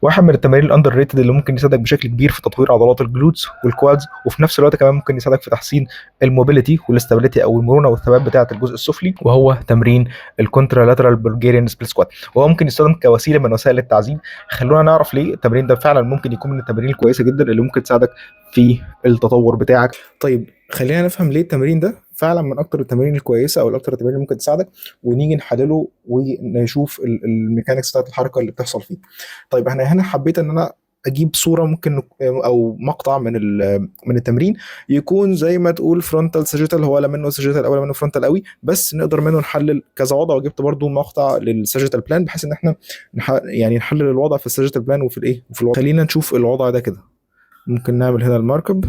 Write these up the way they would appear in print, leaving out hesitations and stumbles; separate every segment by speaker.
Speaker 1: واحد من التمارين ال underrated اللي ممكن يساعدك بشكل كبير في تطوير عضلات ال glutes وال quads، وفي نفس الوقت كمان ممكن يساعدك في تحسين ال mobility وال stability او المرونة والثبات بتاعه الجزء السفلي، وهو تمرين ال contralateral Bulgarian split squat. وهو ممكن يستخدم كوسيلة من وسائل التعزيز. خلونا نعرف ليه التمرين ده فعلا ممكن يكون من التمارين الكويسة جدا اللي ممكن تساعدك في التطور بتاعك. طيب خلينا نفهم ليه التمرين ده فعلا من اكتر التمارين الكويسة او اكتر التمارين اللي ممكن تساعدك، ونيجي نحلله ونشوف ال mechanics بتاعت الحركة اللي بتحصل فيه. طيب احنا هنا حبيت ان انا اجيب صوره ممكن او مقطع من التمرين يكون زي ما تقول frontal sagittal، هو لا منه sagittal ولا منه frontal قوي، بس نقدر منه نحلل كذا وضع. وجبت برضو مقطع لل sagittal plane بحيث ان احنا يعني نحلل الوضع في ال sagittal plane وفي الايه وفي الوضع. خلينا نشوف الوضع ده كده. ممكن نعمل هنا ال mark up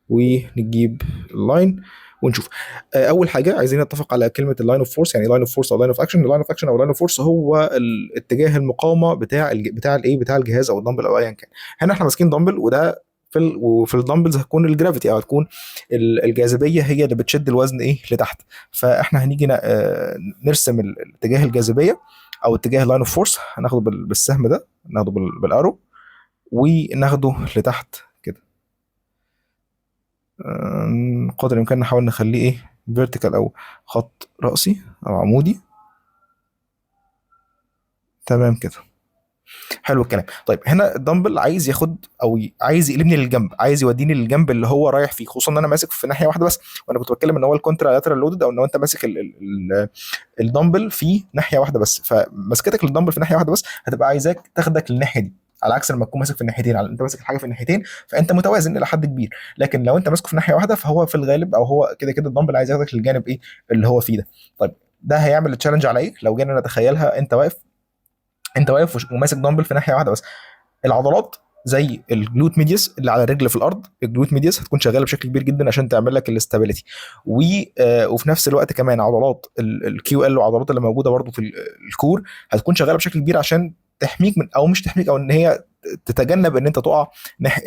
Speaker 1: ونجيب ال line ونشوف. اول حاجة عايزين نتفق على كلمة ال line of force، يعني line of force او line of action. ال line of action او line of force هو الاتجاه المقاومة بتاع الايه بتاع الجهاز او الدمبل او ايا كان. هنا احنا ماسكين دمبل، وده وفي ال dumbbells هتكون ال gravity او هتكون الجاذبية هي اللي بتشد الوزن ايه لتحت. فاحنا هنيجي نرسم اتجاه الجاذبية او اتجاه line of force، هناخده بالسهم ده، ناخده بال arrow وناخده لتحت كده. قدر الامكان نحاول نخليه ايه vertical او خط رأسي او عمودي. تمام كده، حلو الكلام. طيب هنا الدمبل عايز ياخد او عايز يقلبني للجنب، عايز يوديني للجنب اللي هو رايح فيه، خصوصا ان انا ماسك في ناحية واحدة بس، وانا كنت بتكلم ان هو ال contralateral loaded، او ان انت ماسك الدمبل في ناحية واحدة بس. فمسكتك للدمبل في ناحية واحدة بس هتبقى عايزاك تاخدك للناحيه دي، على عكس لما تكون ماسك في الناحيتين. على انت ماسك الحاجة في الناحيتين فانت متوازن الى حد كبير، لكن لو انت ماسكه في ناحية واحدة فهو في الغالب او هو كده كده الدمبل عايز ياخدك للجانب ايه اللي هو فيه ده. طيب ده هيعمل challenge على ايه؟ لو جينا نتخيلها، انت واقف وماسك دمبل في ناحية واحدة بس، العضلات زي ال glute medius اللي على الرجل في الارض، ال glute medius هتكون شغالة بشكل كبير جدا عشان تعمل لك ال stability، وفي نفس الوقت كمان عضلات ال QL وعضلات اللي موجودة برضو في ال core هتكون شغالة بشكل كبير عشان تحميك من، او مش تحميك، او ان هي تتجنب ان انت تقع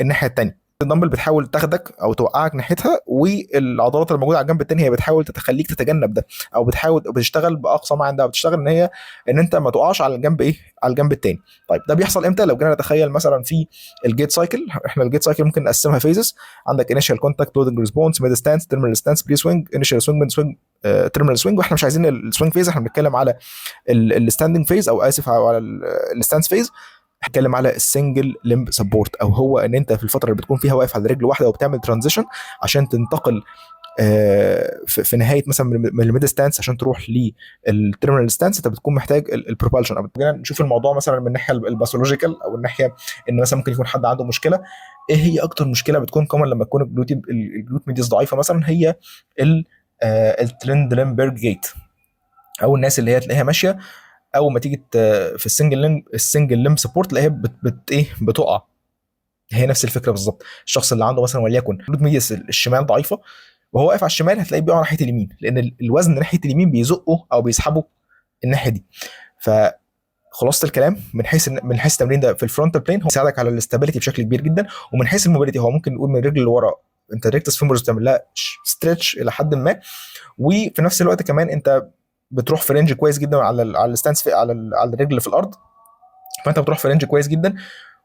Speaker 1: الناحية الثانية. الدمبل بتحاول تاخدك او توقعك ناحيتها، والعضلات اللي موجودة على الجنب الثاني هي بتحاول تخليك تتجنب ده، او بتحاول بتشتغل باقصى ما عندها، بتشتغل ان هي ان انت ما تقعش على الجنب ايه، على الجنب الثاني. طيب ده بيحصل امتى؟ لو جينا نتخيل مثلا في ال gait cycle، احنا ال gait cycle ممكن نقسمها phases، عندك initial contact، loading response، mid stance، terminal stance، pre swing، initial swing، mid swing، terminal swing. واحنا مش عايزين ال swing phase، احنا بنتكلم على ال standing phase، او اسف، على ال stance phase. هتكلم على ال single limb support، او هو ان انت في الفترة اللي بتكون فيها واقف على رجل واحدة وبتعمل transition عشان تنتقل في نهاية مثلا من ال mid stance عشان تروح لل terminal stance، انت بتكون محتاج ال propulsion. او نشوف الموضوع مثلا من الناحية ال pathological، او الناحية ان مثلا ممكن يكون حد عنده مشكلة. ايه هي اكتر مشكلة بتكون common لما تكون ال glute medius ضعيفة؟ مثلا هي ال Trendelenburg gait، او الناس اللي هي تلاقيها ماشية اول ما تيجي في ال single limb support تلاقيها بت, بت ايه بتقع. هي نفس الفكرة بالظبط. الشخص اللي عنده مثلا وليكن glute medius الشمال ضعيفة، وهو واقف على الشمال هتلاقيه بيقع ناحية اليمين، لان الوزن ناحية اليمين بيزقه او بيسحبه الناحية دي. فخلاصه الكلام، من حيث التمرين ده في ال frontal plane هو بيساعدك على ال stability بشكل كبير جدا، ومن حيث ال mobility هو ممكن نقول من الرجل اللي ورا انت rectus femoris بتعمل لها stretch الى حد ما، وفي نفس الوقت كمان انت بتروح في range كويس جدا على ال stance على الرجل اللي في الارض، فانت بتروح في range كويس جدا.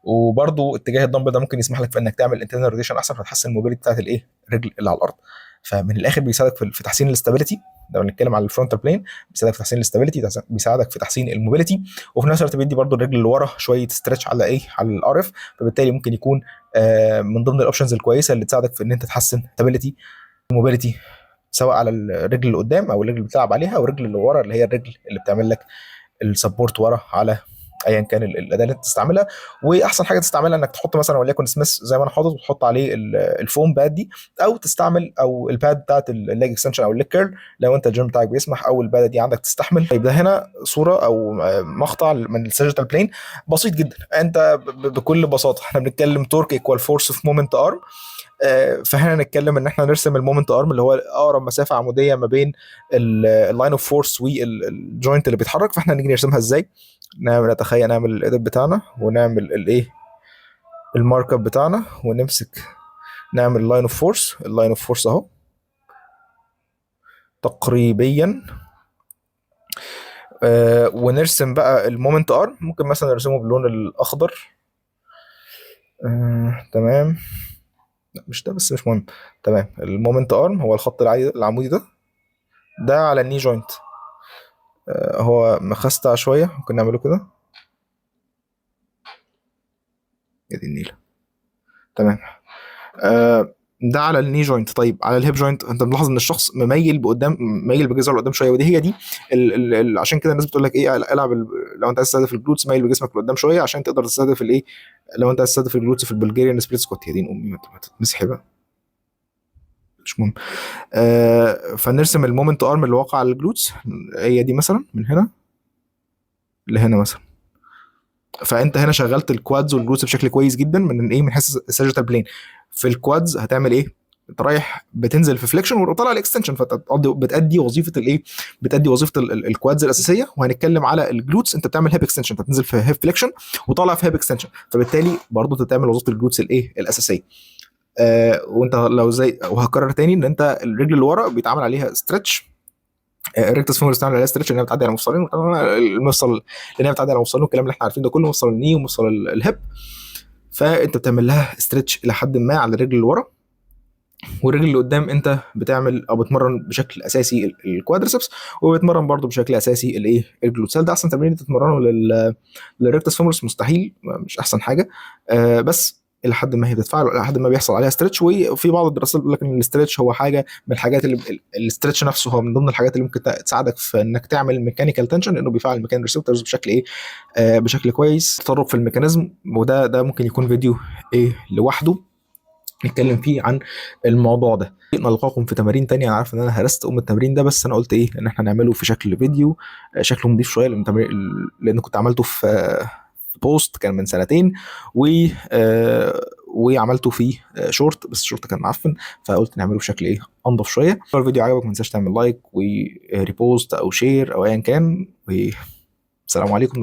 Speaker 1: وبرده اتجاه الدمبل ده ممكن يسمح لك في انك تعمل internal rotation احسن، فتحسن ال mobility بتاعت الايه الرجل اللي على الارض. فمن الاخر بيساعدك في تحسين ال stability. لو بنتكلم على ال frontal plane، بيساعدك في تحسين ال stability، بيساعدك في تحسين ال mobility، وفي نفس الوقت بيدي برده الرجل اللي ورا شوية stretch على ايه، على ال RF. فبالتالي ممكن يكون من ضمن ال options الكويسة اللي تساعدك في ان انت تحسن stability، mobility، سواء على الرجل اللي قدام او الرجل اللي بتلعب عليها، او الرجل اللي ورا اللي هي الرجل اللي بتعمل لك ال support ورا على ايا كان الاداة اللي انت تستعملها. واحسن حاجة تستعملها انك تحط مثلا وليكن سميث زي ما انا حاطط، وتحط عليه ال foam pad دي، او تستعمل او ال pad بتاعت ال leg extension او ال leg curl لو انت الجيم بتاعك بيسمح، او ال pad دي عندك تستحمل. طيب ده هنا صوره او مقطع من ال sagittal plane بسيط جدا. انت بكل بساطة احنا بنتكلم torque equal force في moment arm. فهنا نتكلم ان احنا نرسم ال moment arm اللي هو اقرب مسافة عموديه ما بين ال line of force وال joint اللي بيتحرك. فاحنا نيجي نرسمها ازاي؟ نعمل نتخيل نعمل ال edit بتاعنا ونعمل الايه ال mark up بتاعنا، ونمسك نعمل line of force. ال line of force اهو تقريبا، ونرسم بقى ال moment arm. ممكن مثلا نرسمه باللون الاخضر. تمام، لا مش ده، بس مش مهم. تمام، ال moment arm هو الخط العادي العمودي ده، ده على ال knee joint. هو مخستع شوية، ممكن نعمله كده. يا دي النيله. تمام، ده على ال knee joint. طيب على ال hip joint انت ملاحظ ان الشخص مميل بقدام، مميل بجسمه لقدام شويه، ودي هي دي ال ال ال عشان كده الناس بتقول لك ايه، العب لو انت عايز تستهدف ال glutes ميل بجسمك لقدام شوية عشان تقدر تستهدف الايه، لو انت عايز تستهدف ال glutes في ال Bulgarian split squat. يا دين امي ما تتمسحي بقى، مش مهم. فنرسم ال moment arm اللي واقع على ال glutes، هي دي مثلا من هنا لهنا مثلا. فانت هنا شغلت ال quads وال glutes بشكل كويس جدا من ايه، من حيث ال sagittal plane. في ال quads هتعمل ايه؟ انت رايح بتنزل في flexion وطالع ال extension، فبتادي وظيفة الايه، بتادي وظيفة ال quads الاساسية. وهنتكلم على ال glutes، انت بتعمل hip extension، انت بتنزل في hip flexion وطالع في hip extension، فبالتالي برضه انت بتعمل وظيفة ال glutes الايه الاساسية. وانت لو زي، وهكرر تاني ان انت الرجل اللي ورا بيتعمل عليها stretch، ال rectus femoris بتعمل عليها stretch لانها بتعدي على مفصلين، المفصل لانها بتعدي على مفصلين والكلام اللي احنا عارفينه ده كله، مفصل ال knee ومفصل ال hip، فانت بتعمل لها stretch الى حد ما على الرجل اللي ورا. والرجل اللي قدام انت بتعمل او بتمرن بشكل اساسي ال quadriceps، وبتمرن برضو بشكل اساسي الايه ال glutes. هل ده احسن تمرين تتمرنه لل rectus femoris؟ مستحيل، مش احسن حاجة، بس الى حد ما هي بتتفاعل، الى حد ما بيحصل عليها stretch. وفي بعض الدراسات بتقول لك ان ال stretch هو حاجة من الحاجات اللي ال stretch نفسه هو من ضمن الحاجات اللي ممكن تساعدك في انك تعمل mechanical tension، لانه بيفعل ال mechanoreceptors بشكل ايه، بشكل كويس. تطرق في ال mechanism، وده ممكن يكون فيديو ايه لوحده نتكلم فيه عن الموضوع ده. نلقاكم في تمارين تانية. انا عارف ان انا هرست ام التمرين ده، بس انا قلت ايه ان احنا نعمله في شكل فيديو، شكله نضيف شوية، لان كنت عملته في post كان من سنتين، وعملته في شورت، بس الشورت كان معفن، فقلت نعمله بشكل ايه انضف شوية. لو الفيديو عجبك ما تنساش تعمل like و repost او share او ايا كان، والسلام عليكم.